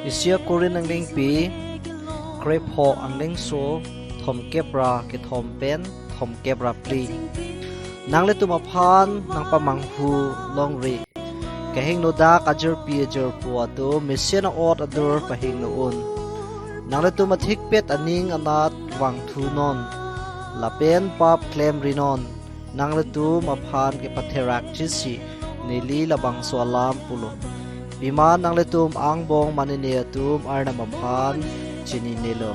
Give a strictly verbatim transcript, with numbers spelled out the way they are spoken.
Isi a-Korinth angdengpi, krepho, angdengso thomkep ra kethom pen thomkep ra phli. Nanglitum aphan nangpamanghu longri. Kehingno dak ajirpi ajirpo atum mesen a'ot adur pahingno un. Nanglitum athikpet aning anat vangthunon, lapen pap klemrinon. Nanglitum aphan kepatherak chisi neli labangso alam pulo. Pima nanglitum angbong manine atum Arnam aphan chininelo.